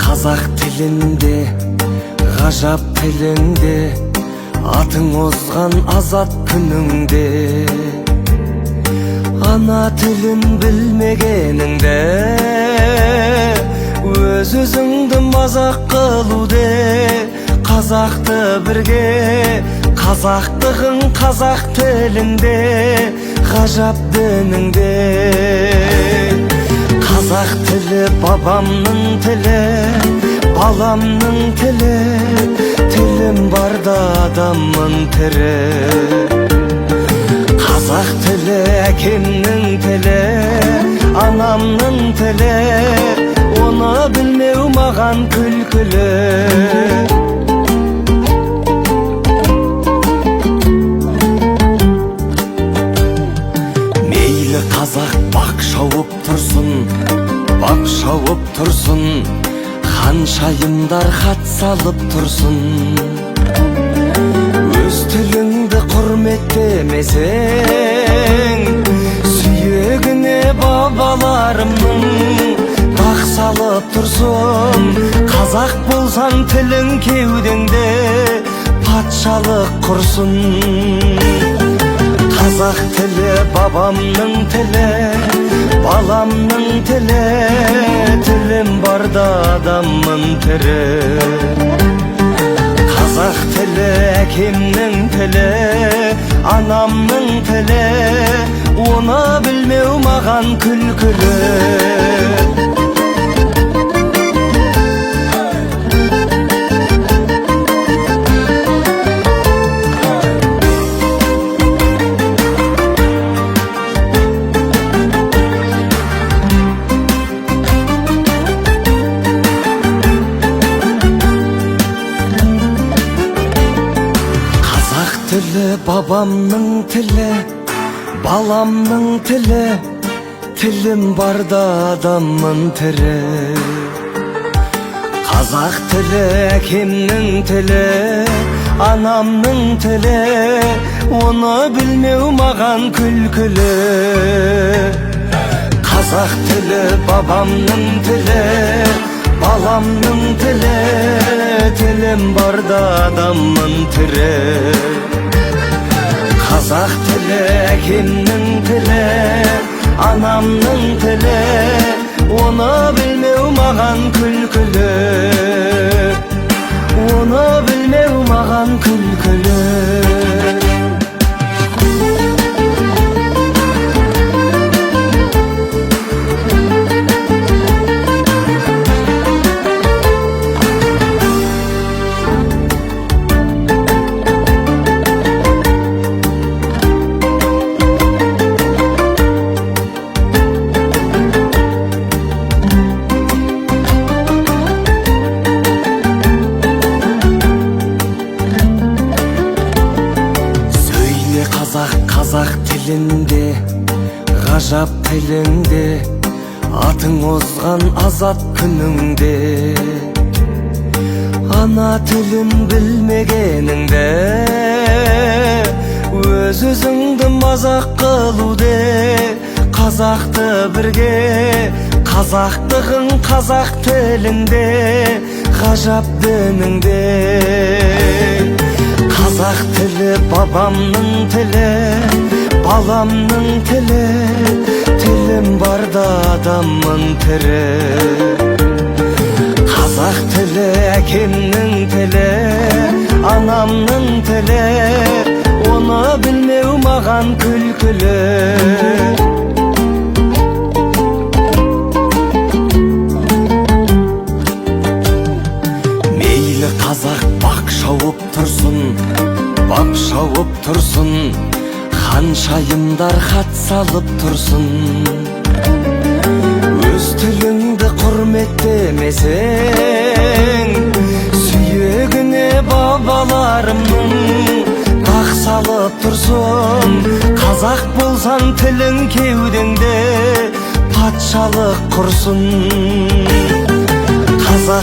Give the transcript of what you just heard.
Қазақ тілінде, ғажап тілінде, атың озған азат күніңде. Ана тілін білмегеніңде, өз өзіңді мазақ қылуде. Қазақты бірге, қазақтығың қазақ тілінде, ғажап дініңде. Қазақ тілі бабамның тілі, баламның тілі, тілім барда адаммын тірі. Қазақ тілі әкемнің тілі, анамның тілі, оны білмеу маған күлкілі. Мейлі қазақ бақ шауып тұрсын, бап шауып тұрсын, ханшайымдар хат салып тұрсын. Өз тіліңді құрметтемесең, сүйегіне бабаларымның дақ салып тұрсын. Қазақ болсаң тілің кеудеңде, патшалық құрсын. Қазақ тілі бабамның тілі, баламның тілі, тілім барда адаммын тірі. Қазақ тілі әкемнің тілі, анамның тілі, оны білмеу маған күлкілі. Тілі бабамның тілі, баламның тілі, тілім барда адаммын тірі. Қазақ тілі әкемнің тілі, анамның тілі, оны білмеу маған күлкілі. Қазақ тілі бабамның тілі, баламның тілі, тілім барда адаммын тірі. Қазақ тілі әкемнің тілі, анамның тілі, оны білмеу маған күлкілі. Оны білмеу маған күлкілі. Қазақ, қазақ тілінде, ғажап тілінде, атың озған азат күніңде. Ана тілін білмегеніңде, өз өзіңді мазақ қылуде. Қазақты бірге, қазақтығың қазақ тілінде, ғажап дініңде. Қазақ тілі бабамның тілі, баламның тілі, тілім барда адаммын тірі. Қазақ тілі әкемнің тілі, анамның тілі, оны білмеу маған күлкілі. Мейлі қазақ бақ шауып тұрсын, бап шауып тұрсын, ханшайымдар хат салып тұрсын. Өз тіліңді Өлмесең, сүйегіне бабаларымның дақ салып тұрсын. Қазақ болсаң, тілің кеудеңде патшалық құрсын. Қазақ.